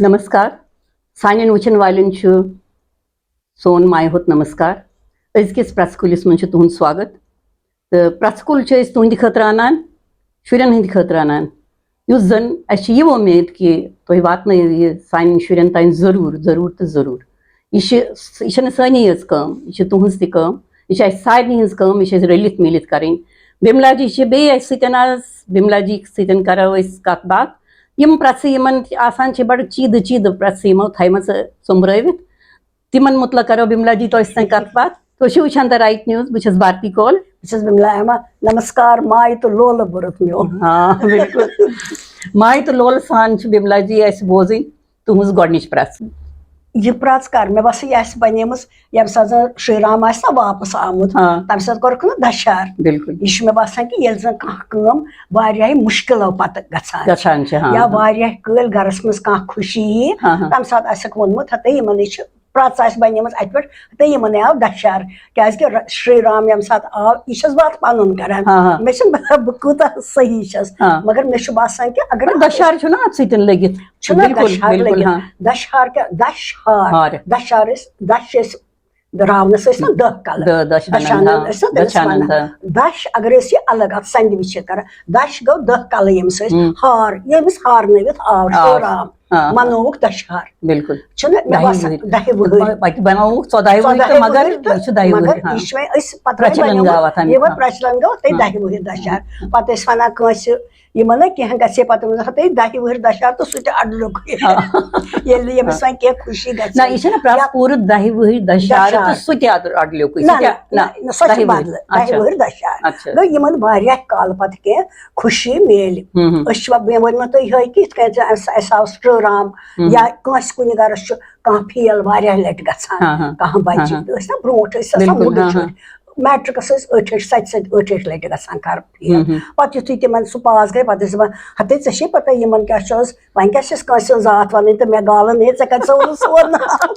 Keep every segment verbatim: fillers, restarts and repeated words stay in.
نمسکار۔ سانٮ۪ن وٕچھن والٮ۪ن چھُ سون مایہِ ہُت نمسکار۔ أزکِس پرٛژھ کُلِس منٛز چھُ تُہُنٛد سواگت۔ تہٕ پرٛژھ کُل چھِ أسۍ تُہٕنٛدِ خٲطرٕ اَنان، شُرٮ۪ن ہٕنٛدِ خٲطرٕ اَنان، یُس زَن اَسہِ چھِ یہِ وۄمید کہِ تُہۍ واتنٲیِو یہِ سانٮ۪ن شُرٮ۪ن تام ضروٗر، ضروٗر تہٕ ضروٗر۔ یہِ چھِ، یہِ چھَنہٕ سٲنی یٲژ کٲم، یہِ چھِ تُہٕنٛز تہِ کٲم، یہِ چھِ اَسہِ سارنٕے ہٕنٛز کٲم، یہِ چھِ اَسہِ رٔلِتھ میٖلِتھ کَرٕنۍ۔ بِملا جی چھِ بیٚیہِ اَسہِ سۭتۍ آز، بِملا جی سۭتۍ کَرو أسۍ کَتھ باتھ۔ یِم پرٛژھٕ یِمَن تہِ آسان چھِ بَڑٕ چیٖدٕ چیٖدٕ پرٛژھٕ یِمو تھایمَژٕ ژوٚمبرٲوِتھ، تِمن مُتعلق کرو بِملا جی تۄہہِ سۭتۍ کتھ باتھ۔ تُہۍ چھِو وٕچھان The Right News، بہٕ چھَس بھارتی کول۔ بہٕ چھَس بِملا ایما۔ نمسکار ماے تہٕ لولہٕ بُرُت میون۔ آ، بِلکُل۔ ماے تہٕ لولہٕ سان چھِ بِملا جی اَسہِ بوزٕنۍ تُہٕنٛز گۄڈٕنِچ پرٛژھ۔ یہِ پرٛژھ کر؟ مےٚ باسان، یہِ آسہِ بنیمٕژ ییٚمہِ ساتہٕ زن شری رام آسہِ نا واپس آمُت، آ۔ تمہِ ساتہٕ کوٚرُکھ نہٕ دشہر۔ بِلکُل۔ یہِ چھُ مےٚ باسان کہِ ییٚلہِ زن کانٛہہ کٲم واریاہے مُشکلو پتہٕ گژھان چھِ، گژھان چھِ، ہاں، یا ہاں۔ واریاہ کٲلۍ گرس منٛز کانٛہہ خوشی یِیہِ، ہاں، ہاں۔ تمہِ ساتہٕ آسٮ۪کھ ووٚنمُت، ہتے یِمن یہِ چھِ پرٛژھ آسہِ بنیمٕژ اَتہِ پٮ۪ٹھ، تہٕ یِمَن آو دَشہر، کیٛازِکہِ ر-، شری رام ییٚمہِ ساتہٕ آو، یہِ چھَس بہٕ اَتھ پَنُن کران۔ ہاں، ہاں۔ مےٚ چھُنہٕ پَتہ بہٕ کوٗتاہ صحیح چھَس، ہاں۔ مگر مےٚ چھُ باسان کہِ اگر مگر دَشہر چھُنہ اَتھ سۭتۍ لٔگِتھ؟ چھُنہ بِلکُل، دَشہر بِلکُل، لٔگِتھ۔ ہاں۔ دَشہر کیٛاہ؟ دَشہار۔ ہار۔ دَشہر ٲسۍ، دَچھ ٲسۍ راونَس ٲسۍ نہ دَہ کَلہٕ۔ دَہ، دَچھ اَنان، دَچھ اَنان ہاں۔ ٲسۍ نہ تٔمِس دَچھ اَنان، وَنان۔ ہاں۔ دَچھ اگر أسۍ یہِ الگ اَتھ سَنٛدِوِتھ چھِ کران، دَچھ گوٚو دَہ کَلہٕ ییٚمِس ٲسۍ ہم۔ ہار، ییٚمِس ہارنٲوِتھ آو آو۔ شِو رام۔ ہاں۔ منووُکھ دَشہر۔ بِلکُل۔ چھُنہ مےٚ دَہہِ باسان وُہٕرۍ۔ دَہہِ وُہٕرۍ۔ بَ-، بَتہِ بَناووُکھ ژۄداہہِ وُہٕرۍ تہٕ ژۄداہہِ مگر وُہٕرۍ تہٕ یہِ چھُ دَہہِ مگر وُہٕرۍ، ہاں۔ یہِ چھُ وۄنۍ أسۍ پَتہٕ وۄنۍ پرٛچلن بَنیومُت، گاو اَتھ اَمیُک، یہِ وۄنۍ ہاں۔ پرٛچلن گوٚو تٔتھۍ ہاں۔ دَہہِ وُہٕرۍ دَشہر۔ پَتہٕ ٲسۍ وَنان کٲنٛسہِ، یِمَن نہ کینٛہہ گژھِ ہے، پَتہٕ ووٚنُس، ہَتَے دَہہِ وُہٕرۍ دَشہر تہٕ سُہ تہِ اَڈٕ لیوٚکُے۔ ہاں۔ ییٚلہِ نہٕ ییٚمِس ہاں۔ وۄنۍ کینٛہہ خوشی گژھِ نہ، ہے۔ یہِ چھَنہ پرٛٮ۪تھ یا پوٗرٕ دَہہِ وُہٕرۍ دَشہر تہٕ دَشہر۔ سُہ تہِ اَدٕ اَڈٕ لیوٚکُے، سُہ نہ، تہِ نہ، نہ، سۄ چھِ دَہہِ وُہٕرۍ۔ بَدلہٕ، دَہہِ اچھا۔ وُہٕرۍ دَشہر۔ اچھا۔ گوٚو یِمَن واریاہ کالہٕ پَتہٕ کینٛہہ خوشی میلہِ۔ ہُم، ہُم۔ أسۍ چھِ وۄنۍ، مےٚ ووٚنمو تۄہہِ یِہوٚے کہِ یِتھ کٔنۍ زَن اَسہِ، اَسہِ آو شِو رام ہُم۔ یا کٲنٛسہِ کُنہِ گَرَس چھُ کانٛہہ فیل واریاہ لَٹہِ گژھان، ہاں، ہاں۔ کانٛہہ بَچہِ۔ ہاں، ہاں۔ ٲسۍ نا برونٛٹھ ٲسۍ آسان بِلکُل، مُلہٕ ہاں، چھُرۍ۔ ہاں۔ میٹرکَس ٲسۍ ٲٹھِ ٲٹھِ، سَتہِ سَتہِ، ٲٹھِ ٲٹھِ لَٹہِ گژھان خراب فیل۔ ہُم، ہُم۔ پَتہٕ یُتھُے تِمَن سُہ پاس گٔے، پَتہٕ ٲسۍ دَپان، ہَتَے ژےٚ چھے پَتہ یِمَن کیٛاہ چھُ آز، وۄنۍ کیٛاہ چھِس کٲنٛسہِ ہٕنٛز ذات وَنٕنۍ تہٕ مےٚ گالَن ہے، ژےٚ کَتہِ ژوٚلُتھ سون ناو؟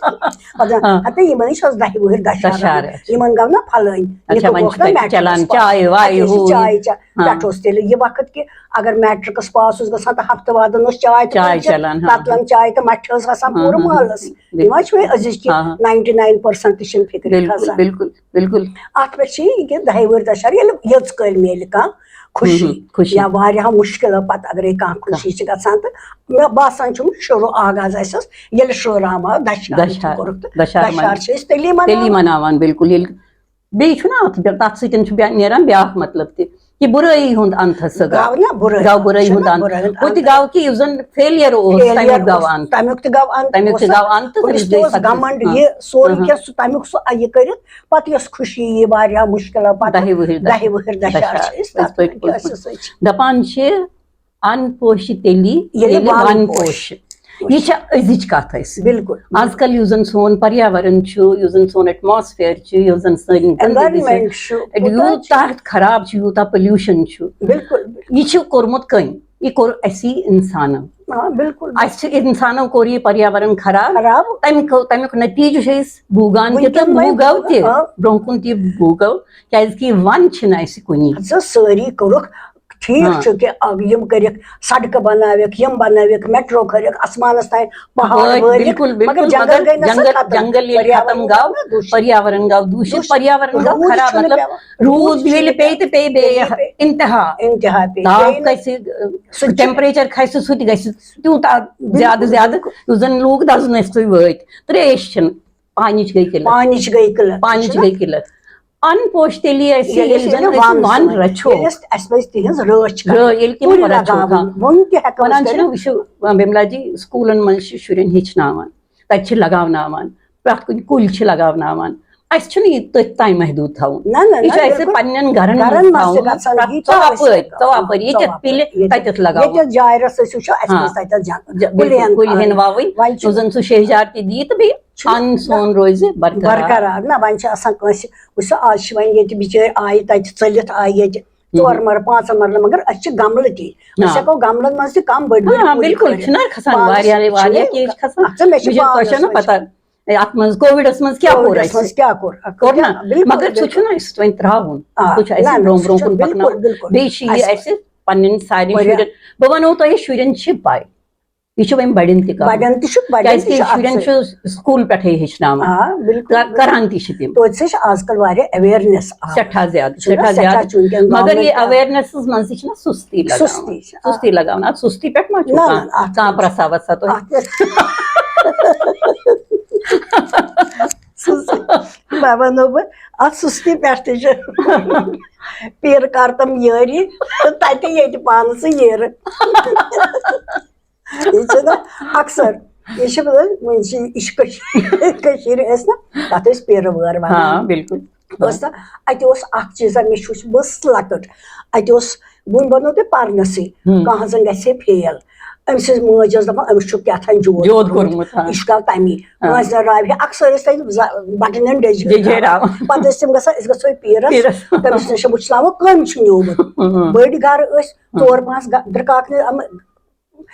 پَتہٕ ہاں۔ ہَتَے یِمَن چھِ آز دَہہِ وُہٕرۍ دَشہر۔ دَشہر۔ یِمَن گوٚو نا پھَلٲنۍ، اچھا، یہِ وۄنۍ گوٚوُکھ چھِ نا تَتہِ میٹرکَس چَلان پاس۔ چاے واے اَتہِ ٲسۍ ہُہ یہِ۔ چاے چا-، ہاں۔ پٮ۪ٹھ اوس تیٚلہِ یہِ وقت کہِ اگر میٹرکَس پاس اوس گژھان تہٕ ہفتہٕ وادَن اوس چاے تہٕ چاے کُنہِ چَلان، ہاں۔ تَتلَن چاے تہٕ مَٹھِ ٲس آسان ہاں، پوٗرٕ ہاں، ہاں۔ محلَس۔ بِلکُل۔ یِم حظ چھِ وۄنۍ أزِچ کہِ ہاں، ہاں۔ ناینٹی ناین پٔرسَنٹ تہِ چھِنہٕ فِکرِ بِلکُل، کھسان۔ بِلکُل، بِلکُل۔ اَتھ پٮ۪ٹھ چھِ یہِ کہِ دَہہِ وُہٕرۍ دَشہر ییٚلہِ یٔژ کٲلۍ میلہِ کانٛہہ خوشی ہُم، ہُم، خوشی۔ یا واریاہو مُشکِلو پَتہٕ اگرے کانٛہہ خوشی چھِ گژھان تہٕ مےٚ باسان چھُم شروٗع آغاز اَسہِ اوس ییٚلہِ شروٗ رام آو دَشہر دَشہر، کوٚرُکھ تہٕ دَشہر دَشہر منٛز۔ چھِ أسۍ تیٚلی تیٚلی مَناوان۔ مَناوان، بِلکُل۔ ییٚلہِ بیٚیہِ چھُنہ اَتھ بیا-، تَتھ سۭتۍ چھُ بیا-، نیران بیٛاکھ مطلب تہِ، کہِ بُرٲیی ہُنٛد اَنتھَس سُہ گوٚو۔ گوٚو نا بُرٲیی گوٚو ہُنٛد۔ بُرٲیی ہُنٛد چھُنہ اَنت۔ بُرٲیی ہُنٛد ہُہ تہِ اَنت۔ گوٚو کہِ یُس زَن فیلیر اوس، failure تَمیُک گوٚو اوس، اَنت۔ تَمیُک تہِ گوٚو اَنت، تَمیُک تہِ اوس گوٚو اَنت تہٕ کُنہِ تٔمِس تہِ گٔے اوس سۄ گژھِ۔ گھمنڈ ہاں۔ یہِ سورُے ہاں۔ کینٛہہ سُہ تَمیُک سُہ یہِ کٔرِتھ، پَتہٕ یۄس خوشی یہِ واریاہ مُشکِلو پَتہٕ دَہہِ وُہٕرۍ دَہہِ دَشہر۔ وُہٕرۍ دَشہر دَشہر۔ چھِ أسۍ تَتھ أسۍ پٲٹھۍ پٮ۪ٹھ پوٚز أسۍ پٲٹھۍ۔ أسۍ۔ دَپان چھِ، اَن پوشہِ تیٚلی ییٚلہِ ییٚلہِ وَن وَن پوش۔ پوش۔ یہِ چھےٚ أزِچ کَتھ اَسہِ۔ بِلکُل۔ آز کل یُس زَن سون پریاوَرَن چھُ، یُس زَن سون ایٹماسفیر چھُ، یُس زَن سٲنۍ زِندگی چھِ، environment چھُ، کوٗتاہ چھُ۔ یوٗتاہ خراب چھُ، یوٗتاہ پولیوشن چھُ، بِلکُل، بِلکُل۔ یہِ چھُ کوٚرمُت کٔمۍ؟ یہِ کوٚر اَسی اِنسانو۔ آ، بِلکُل۔ اَسہِ چھِ اِنسانو کوٚر یہِ پریاوَرَن خراب۔ خراب۔ تَمہِ خٲ-، تَمیُک نتیٖجہٕ چھِ أسۍ بوٗگان تہِ وٕنکٮ۪ن تہٕ وۄنۍ بوٗگو تہِ۔ آ۔ برٛونٛہہ کُن تہِ بوٗگو، کیٛازِ کہِ یہِ وَن چھِنہٕ اَسہِ کُنی۔ ژٕ سٲری کوٚرُکھ ٹھیٖک ہاں۔ چھُ کہِ، آ، یِم کٔرِکھ سڑکہٕ بنٲوِکھ، یِم بنٲوِکھ، میٹرو کٔرِکھ، آسمانس تام پہاڑ وٲتۍ، وٲلِکھ، بِلکُل، بِلکُل، مگر جنگل مگر گٔے نہ سا جنگل، ختم۔ جنگل ییٚلہِ پریاورن ختم گوٚو، گوٚو نہ دوٗشِت۔ پریاورن گوٚو دوٗشِت، دوٗشِت۔ پریاورن گوٚو روٗد خراب، چھُنہٕ مطلب، پٮ۪وان، روٗد روٗد ییٚلہِ چھُنہٕ پیٚیہِ تہٕ پیٚیہِ بیٚیہِ ییٚلہِ پیٚیہِ، انتہا۔ انتہا پیٚیہِ، تاپھ پیٚیہِ نہٕ۔ کھسہِ، سُہ چھُ ٹیمپریچر کھسہِ، سُہ تہِ گژھِ تیوٗتاہ بِلکُل، زیادٕ، زیادٕ، بِلکُل۔ یُس زن لوٗکھ دزنس تُہۍ وٲتۍ، ترٛیش چھِنہٕ، پانِچ گٔے قلت۔ پانِچ گٔے قلت، پانِچ چھُنہ؟ گٔے قلت۔ اَن پوش تیٚلی اَسہِ، ییٚلہِ ییٚلہِ أسۍ زَن ییٚلہِ أسۍ وَن وَن سُہ، رَچھو۔ ییٚلہِ أسۍ، اَسہِ پَزِ تِہِنٛز رٲچھ کَرٕنۍ۔ رٲ-، ییٚلہِ تِم کُلۍ رَچھوکھ، لَگاوٕنۍ۔ ہاں۔ وۄنۍ تہِ ہٮ۪کو أسۍ وَنان چھِنہ، کٔرِتھ۔ وٕچھِو، بِملا جی، سکوٗلَن منٛز چھِ شُرٮ۪ن ہیٚچھناوان، تَتہِ چھِ لَگاوناوان، پرٛٮ۪تھ کُنہِ کُلۍ چھِ لَگاوناوان۔ اَسہِ چھُنہٕ یہِ تٔتھۍ تام محدوٗد تھاوُن۔ نہ، نہ، یہِ نہ، چھُ اَسہِ بِلکُل۔ پنٛنٮ۪ن گَرَن گَرَن منٛز منٛز تہِ تھاوُن۔ گژھن پرٛٮ۪تھ ییٖتیٛاہ ژۄوُہ أسۍ پٔرۍ، ہٮ۪کو۔ ژۄوُہ پٔرۍ، ییٚتٮ۪تھ ژۄوُہ پِلہِ، پٔرۍ، ییٚتٮ۪تھ۔ تَتٮ۪تھ لَگاوُن۔ ییٚتٮ۪تھ جایہِ رَژھ أسۍ وٕچھو، اَسہِ ہاں۔ پَزِ تَتٮ۪تھ جنٛگل، جا-، کُلٮ۪ن بِلکُل، کُلۍ ہَن وَوٕنۍ، وۄنۍ چھُ یُس زَن سُہ شیہجار تہِ دِیہِ تہٕ بیٚیہِ چھُنہٕ اَن سون روزِ برقرار۔ برقرار۔ نہ، وۄنۍ چھِ آسان کٲنٛسہِ، وٕچھ سا، آز چھِ وۄنۍ ییٚتہِ بِچٲرۍ آیہِ تَتہِ ژٔلِتھ آیہِ ییٚتہِ۔ ہُم۔ ژور مَرلہٕ، پانٛژَن مَرلَن، مگر اَسہِ چھِ گملہٕ تہِ۔ أسۍ آ۔ ہٮ۪کو گملَن منٛز تہِ کَم بٔڑۍ بٔڑۍ آ، کُلۍ بِلکُل، کٔرِتھ۔ چھُنہ کھسان پانَس واریاہ، چھُنہ واریاہ کینٛہہ چھِ کھسان۔ اَتھ چھِ، مےٚ چھِ مےٚ چھِ، تۄہہِ پانَس چھَنہ وٕچھ۔ پَتہ، اے، اَتھ منٛز کووِڈَس منٛز کیٛاہ کوٚر کووِڈَس اَسہِ؟ منٛز کیٛاہ کوٚر؟ کوٚر نہ؟ بِلکُل، مگر سُہ بِلکُل۔ چھُنہ اَسہِ وۄنۍ ترٛاوُن۔ آ، سُہ چھُ اَسہِ نہ، نہ، برٛونٛہہ، سُہ برٛونٛہہ چھُنہٕ کُن بِلکُل، پَکناوُن۔ بِلکُل۔ بیٚیہِ چھِ یہِ اَسہِ اَسہِ پنٛنٮ۪ن سارنٕے واریاہ شُرٮ۪ن، بہٕ وَنو تۄہہِ، شُرٮ۪ن چھِ پَے۔ یہِ چھُ وۄنۍ بڑٮ۪ن تہِ کرُن۔ بڑٮ۪ن تہِ چھُ، بڑٮ۪ن کیازِ تہِ کہِ چھُ شُرٮ۪ن اکثر۔ چھُ سکوٗل پٮ۪ٹھے ہیٚچھناوان۔ آ، بِلکُل، کر-، بِلکُل۔ کران تہِ چھِ تِم۔ توتہِ چھِ آز کل واریاہ awareness آمٕژ۔ سٮ۪ٹھاہ زیادٕ، چھُنہ؟ سٮ۪ٹھاہ سٮ۪ٹھاہ زیادٕ۔ چھُ وٕنکیٚن مگر یہِ government awareness منٛز تہِ چھِنہ سُستی لگاوان۔ سُستی چھِ، آ۔ سُستی لگاوان۔ اَتھ سُستی پٮ۪ٹھ ما چھُو نہ، کانٛہہ، نہ، نہ، اَتھ کانٛہہ پرٛژھاوا سا تۄہہِ؟ اَتھ پٮ۪ٹھ۔ سُستی۔ وۄنۍ وَنو بہٕ، اَتھ سُستی پٮ۪ٹھ تہِ چھِ پیٖرٕ کر تِم یٲری، تَتہِ ییٚتہِ پانہٕ سُہ ییٖرٕ۔ یہِ چھُ نہ اکثر، یہِ چھِ مطلب، وۄنۍ چھِ، یہِ چھِ کٔشیٖر، کٔشیٖرِ ٲسۍ نہ، تَتھ ٲسۍ پیٖرٕ وٲر وَنان۔ ہاں، بِلکُل۔ ٲس نہ، اَتہِ اوس اکھ چیٖزا، مےٚ چھُ وٕچھ، بہٕ ٲسٕس لۄکٕٹ، اَتہِ اوس، وۄنۍ وَنو تۄہہِ پَرنَسٕے، ہُم۔ کانٛہہ زَن گژھِ ہے fail، أمۍ سٕنٛز مٲج ٲس دَپان، أمِس چھُ کیٛاہ تام جود جود کوٚرمُت۔ کوٚرمُت، ہاں۔ یہِ چھُ کَتھ تَمی۔ ہاں۔ کٲنٛسہِ زَن راوِ ہے، اَکثر ٲسۍ تَتہِ زَ-، بَٹَن ہٕنٛدۍ ڈیٚجہِ ہٕنٛدۍ ڈیٚجہِ ہٕنٛدۍ راوان۔ پَتہٕ ٲسۍ تِم گژھان، أسۍ گژھو ہے پیٖرَس، پیٖرَس۔ تٔمِس نِش وٕچھناوو، کٔمۍ چھُ نیوٗمُت۔ ہُم۔ بٔڑۍ گَرٕ ٲسۍ، ہُم۔ ژور پانٛژھ گَ-، درکاکنہِ، یِم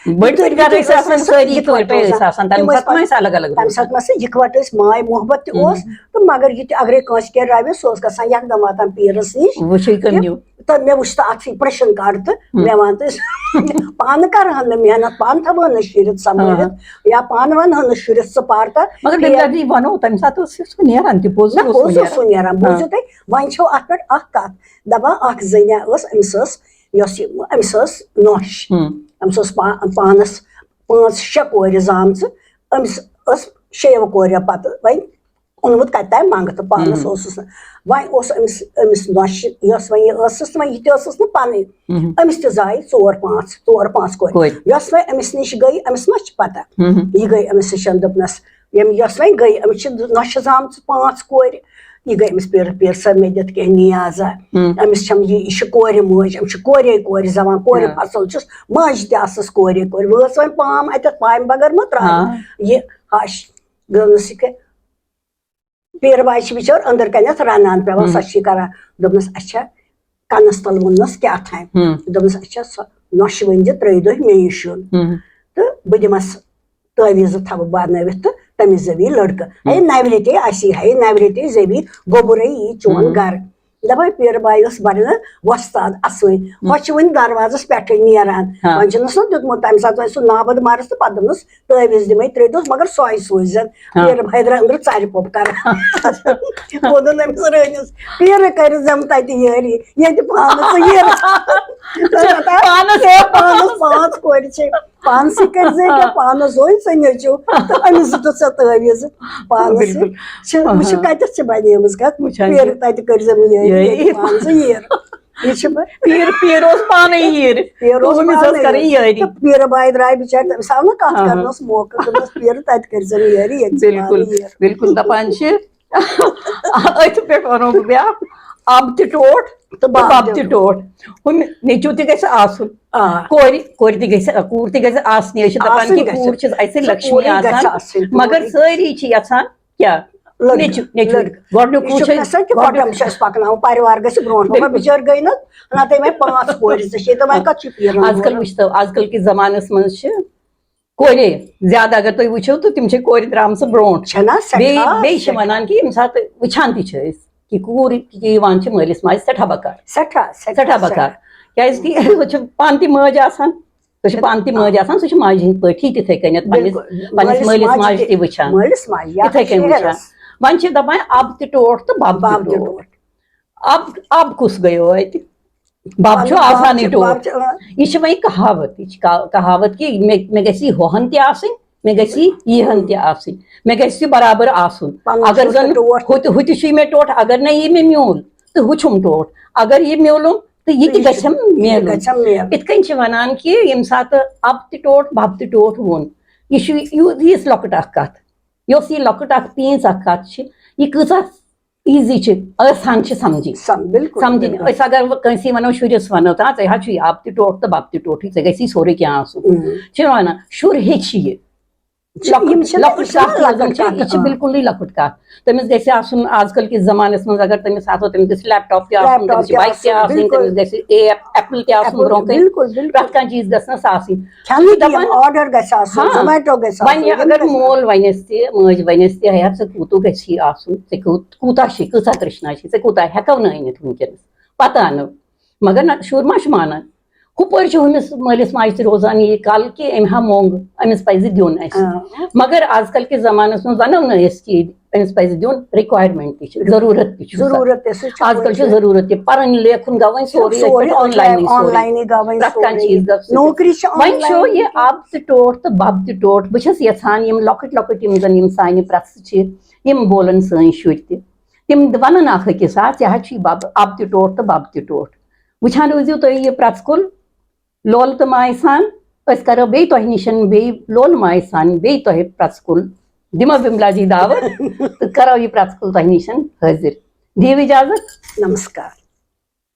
بٔڑۍ بٔڑۍ گرٕ ٲسۍ آسان، سٲری یِکوَٹہٕ یِکوَٹہٕ ٲسۍ آسان۔ تَمہِ ساتہٕ ما ٲسۍ الگ الگ تَمہِ روٗمَن؟ ساتہٕ ما ٲسۍ یِکوَٹہٕ ٲسۍ، ماے محبت تہِ اوس۔ تہٕ مگر یہِ تہِ اگرے کٲنٛسہِ کینٛہہ راوِ، سُہ اوس گژھان یَکدَم واتان پیٖرَس نِش۔ وٕچھِو کٔمۍ نیوٗ۔ تہٕ مےٚ وٕچھ تہٕ اَتھ impression card تہٕ مےٚ وَن تہٕ أسۍ پانہٕ کَرٕہَن نہٕ محنت، پانہٕ تھاوہَن نہٕ شیٖرِتھ سنٛبھٲلِتھ یا پانہٕ وَنہٕ ہَن نہٕ شُرِس ژٕ پَر تہٕ مگر تیٚلہِ اگر یہِ وَنو، تَمہِ ساتہٕ اوس یہِ سُہ نیران تہِ، پوٚز نہ، اوس سُہ پوٚز اوس نیران۔ سُہ نیران۔ بوٗزِو تُہۍ، وۄنۍ چھو اَتھ پٮ۪ٹھ اَکھ کَتھ، دَپان اَکھ زٔنۍ ٲس، أمِس ٲس یۄس یہِ، أمِس ٲس نۄش۔ ہُم۔ أمِس اوس پا-، پانَس پانٛژھ شےٚ کورِ زامژٕ، أمِس ٲس شیٚیو کوریو پَتہٕ وۄنۍ اوٚنمُت کَتہِ تام منٛگہٕ تہٕ پانَس ہُم۔ اوسُس نہٕ۔ وۄنۍ اوس أمِس، أمِس نۄشہِ، یۄس وۄنۍ یہِ ٲسٕس نہٕ، وۄنۍ یہِ تہِ ٲسٕس نہٕ پَنٕنۍ۔ ہُم۔ أمِس تہِ زایہِ ژور پانٛژھ، ژور پانٛژھ کورِ۔ کورِ۔ یۄس وۄنۍ أمِس نِش گٔے، أمِس ما چھِ پَتہ؟ ہُم۔ یہِ گٔے أمِس نِش، دوٚپنَس، ییٚمۍ یۄس وۄنۍ گٔے، أمِس چھِ نۄشہِ زامژٕ پانٛژھ کورِ۔ یہِ گٔے أمِس پیٖر، پیٖر صٲب، مےٚ دِتھ کینٛہہ نیازا۔ ہُم۔ أمِس چھَم یہِ، یہِ چھِ کورِ موج، أمِس چھِ کورے کورِ زٮ۪وان، کورِ ہاں۔ فصل چھُس، ماجہِ تہِ ٲسٕس کورے کورِ۔ وٲژ وۄنۍ پام اَتٮ۪تھ، پامہِ بغٲر مہ ترٛاوٕ۔ ہاں۔ یہِ ہَش گٔنٕس یہِ کہِ پیٖر باے چھِ بِچٲر أنٛدٕر کَنٮ۪تھ رَنان پٮ۪وان، ہُم۔ سۄ چھِ یہِ کَران۔ دوٚپنَس، اَچھا، کَنَس تَل ووٚننَس کیٛاہ تھام۔ ہُم۔ دوٚپنَس، اَچھا، سۄ نۄشہِ ؤنۍ زِ ترٛٲوۍ دۄہہِ مے یہِ شُر۔ ہُم۔ تہٕ بہٕ دِمَس تٲویٖزٕ تھاوٕ بَنٲوِتھ تہٕ تٔمِس زٮ۪وِ یہِ لٔڑکہٕ۔ ہے، ہُم۔ نَوِ ریٚتے آسی، ہے، نَوِ ریٚتے زٮ۪وِ گوٚبُرے یی چون ہُم۔ گَرٕ۔ دَپان پیٖر باے ٲس بَڑٕ وۄستاد اَصٕل۔ ہُم۔ ہۄ چھِ وٕنہِ دروازَس پٮ۪ٹھٕے نیران۔ ہاں۔ وۄنۍ چھُنَس نہ دیُتمُت تَمہِ ساتہٕ وۄنۍ سُہ نابَد مَرَس تہٕ پَتہٕ دوٚپنَس، تٲویٖز دِمَے ترٛےٚ دۄہ، مگر سۄے سوٗززٮ۪ن۔ ہاں۔ پیٖر بھایہِ درٛاے أنٛدرٕ ژَرِ پوٚپ کَران۔ ووٚنُن أمِس رٲنِس، پیٖرٕ کٔرِو زٮ۪م تَتہِ یٲری، ییٚتہِ پانَس ژٕ یٲری۔ پانَس پانَس پانٛژھ کورِ چھِ، پانسٕے کٔرۍ زِ ییٚکیٛاہ پانَس زوٗنۍ ژےٚ نیٚچوٗ، تہٕ أمِس دیُت ژےٚ تٲویٖز پانَس بِلکُل۔ سۭتۍ۔ چھِ، وٕچھِو آہا۔ کَتٮ۪تھ چھِ بَنیمٕژ کَتھ، وٕچھان چھِ۔ پیٖرٕ تَتہِ کٔرۍ زٮ۪م یٲری، یٲری۔ ییٚتہِ پانسٕے یٲر۔ یہِ چھِ پٲ-، پیٖر، پیٖر اوس پانَے ییٖر۔ پیٖر اوس تٔمِس ٲس پانَے کَرٕنۍ یٲری۔ تہٕ پیٖرٕ باے درٛاے بِچارِ، تٔمِس آو نہٕ کَتھ آہا۔ کَرنَس موقعہٕ، دوٚپنَس، پیٖرٕ تَتہِ کٔرۍ زٮ۪م یٲری، ییٚتہِ چھِ بِلکُل، پانَے یٲر۔ بِلکُل، دَپان چھِ، أتھۍ پٮ۪ٹھ وَنو بہٕ بیٛاکھ، اَب تہِ ٹوٹھ تہٕ بَب تہِ ٹوٹھ۔ ہُمہِ نیٚچوٗ تہِ گژھِ آسُن، آ۔ کورِ، کورِ تہِ گژھِ، کوٗر تہِ گژھِ آسنہِ۔ أسۍ چھِ دَپان آسٕنۍ کہِ گژھِ۔ کوٗر چھِ اَسہِ سۄ لَکشمی کوٗرٕے گژھِ آسان، آسٕنۍ، مگر کوٗرٕے۔ سٲری چھِ یَژھان کیٛاہ؟ لٔڑکہٕ، نیٚچوٗ، نیٚچوٗ۔ لٔڑکہٕ۔ گۄڈٕنیُک یہِ کُس چھُنہٕ چھُ؟ گژھان کہِ گۄڈٕنیُک کۄٹھٮ۪ن چھُ اَسہِ پَکناوُن، پَرِوار گژھِ برونٛٹھ۔ مگر بِلکُل۔ بِچٲرۍ گٔے نہٕ، نَتہٕ یِمَے پانٛژھ کورِ زٕ چھِ، تِمَن کَتھ چھُ پیٖرَن آز کَل ووٚنمُت؟ وٕچھتو، آز کَل کِس زَمانَس منٛز چھِ کورے زیادٕ، اگر تُہۍ وٕچھِو تہٕ تِم چھِ کورِ درٛامژٕ برونٛٹھ۔ چھَنا سٮ۪ٹھاہ، بیٚیہِ، بیٚیہِ چھِ سٮ۪ٹھاہ۔ وَنان کہِ ییٚمہِ ساتہٕ وٕچھان تہِ چھِ أسۍ کہِ کوٗر یہِ یِوان چھِ مٲلِس ماجہِ سٮ۪ٹھاہ بکار۔ سٮ۪ٹھاہ، سٮ۪ٹھاہ، سٮ۪ٹھاہ بکار۔ سٮ۪ٹھاہ۔ کیٛازِ کہِ سۄ چھِ پانہٕ تہِ مٲج آسان، سۄ چھِ پانہٕ تہِ مٲج آسان، سۄ چھِ ماجہِ ہِنٛدۍ پٲٹھی تِتھَے کٔنٮ۪تھ پنٛنِس، بِلکُل۔ پنٛنِس مٲلِس مٲلِس ماجہِ ماجہِ تہِ تہِ، وٕچھان۔ مٲلِس ماجہِ یا تِتھَے کٔنۍ وٕچھان۔ شہرَس۔ وۄنۍ چھِ دَپان اَب تہِ ٹوٹھ تہٕ بَب تہِ بَب تہِ ٹوٹھ۔ ٹوٹھ۔ اَب، اَب کُس گٔیو اَتہِ؟ بَب چھُ پَنُن بَب آسانٕے چھُ، ٹوٹھ۔ بَب چھُ، آ۔ یہِ چھِ وۄنۍ کہاوت، یہِ چھِ کا-، کہاوت کہِ مےٚ، مےٚ گژھِ یہِ ہۄہَن تہِ آسٕنۍ، مےٚ گژھِ یہِ یِہَن تہِ آسٕنۍ، مےٚ گژھِ یہِ برابر آسُن۔ پَنُن اگر چھُ زَن ٹوٹھ۔ ہُہ تہِ، ہُہ تہِ چھُے مےٚ ٹوٹھ، اگر نہٕ یہِ مےٚ میوٗل، تہٕ ہُہ چھُم ٹوٹھ۔ اگر یہِ میوٗلُم، تہٕ یہِ تہِ تہٕ یہِ چھُ، گژھٮ۪م یہِ میلُن۔ گژھٮ۪م میلُن۔ یِتھ کٔنۍ چھِ وَنان کہِ ییٚمہِ ساتہٕ اَب تہِ ٹوٹھ، بَب تہِ ٹوٹھ ووٚن، یہِ چھُ یہِ، یِژھ لۄکٕٹ اَکھ کَتھ۔ یۄس یہِ لۄکٕٹ اَکھ پیٖنٛژ اَکھ کَتھ چھِ، یہِ کۭژاہ easy چھِ، آسان چھِ سَمجِنۍ۔ سَم-، بِلکُل، سَمجِنۍ۔ بِلکُل۔ أسۍ اگر وۄنۍ کٲنٛسہِ وَنو، شُرِس وَنو، "ژٕ ہا، ژےٚ حظ چھُے اَب تہِ ٹوٹھ تہٕ بَب تہِ ٹوٹھٕے، ژےٚ گژھی سورُے کینٛہہ آسُن۔" اۭں۔ چھِ وَنان، شُر ہیٚچھِ یہِ۔ چھِ، لۄکُٹ، یِم چھِنہ، لۄکُٹ یہِ چھِنہ کَتھ یِم لۄکٕٹ چھِ، کَتھ، یہِ چھِ آ۔ بِلکُلٕے لۄکٕٹ کَتھ۔ تٔمِس گژھِ آسُن، آز کل کِس زمانس منٛز اگر تٔمِس آسو، تٔمِس گژھِ laptop تہِ آسُن، laptop تٔمِس چھِ تہِ bike تہِ آسُن، آسٕنۍ، بِلکُل۔ تٔمِس گژھِ app، Apple تہِ آسُن Apple، برونٛہہ کَنہِ۔ بِلکُل، بِلکُل۔ پرٛٮ۪تھ کانٛہہ چیٖز گژھِ نہ سا آسٕنۍ۔ کھٮ۪نہٕ تہِ دَپان، یِم order گژھِ آسُن، ہاں۔ Zomato گژھِ وۄنۍ آسُن، یہِ یِم اگر گژھِ مول وَنٮ۪س تہِ، مٲج وَنٮ۪س تہِ، "ہے ہا، ژٕ کوٗتاہ گژھی آسُن، ژےٚ کوٗت-، کوٗتاہ چھُے، کۭژاہ ترٛیشنا چھے، ژےٚ کوٗتاہ ہٮ۪کو نہٕ أنِتھ وٕنکیٚنَس، پَتہٕ اَنو۔" مگر نہ، شُر ما چھُ مانان؟ کپٲرۍ چھُ ہُمِس مٲلِس ماجہِ تہِ روزان یہِ کل کہِ أمۍ ہا موٚنگ، أمِس پزِ دیُن اَسہِ۔ آ۔ مگر آز کل کِس زمانس منٛز ونو نہٕ أسۍ کہِ أمِس پزِ دیُن، requirement تہِ چھِ، ضروٗرت تہِ چھِ۔ ضروٗرت تہِ سُہ چھُ آز کل چھُ ضروٗرت تہِ، پرُن لیکھُن گوٚو وۄنۍ سورُے أتھۍ پٮ۪ٹھ، online وٕے سورُے۔ آن لاینٕے گوٚو وۄنۍ پرٛٮ۪تھ کانٛہہ سورُے۔ چیٖز گوٚو سُہ۔ نوکری چھِ وۄنۍ چھُ online۔ یہِ اب تہِ ٹوٹھ تہٕ بب تہِ ٹوٹھ۔ بہٕ چھَس یژھان یِم لۄکٕٹۍ لۄکٕٹۍ یِم زن یِم سانہِ پرٛٮ۪ژٕ چھِ، یِم بولن سٲنۍ شُرۍ تہِ، تِم ونن اکھ أکِس، آ ژےٚ حظ چھُے بب، اب تہِ ٹوٹھ تہٕ بب تہِ ٹوٹھ۔ وٕچھان روٗزِو تُہۍ یہِ پرٛٮ۪ژٕ کُل لولہٕ تہٕ مایہِ سان۔ أسۍ کرو بیٚیہِ تۄہہِ نِش بیٚیہِ لولہٕ مایہِ سان بیٚیہِ تۄہہِ پرٛٮ۪ژٕ کُل دِمو بِملا جی دعوت تہٕ کرو یہِ پرٛٮ۪ژٕ کُل تۄہہِ نِش حٲضِر۔ دِیِو اِجازت۔ نمسکار۔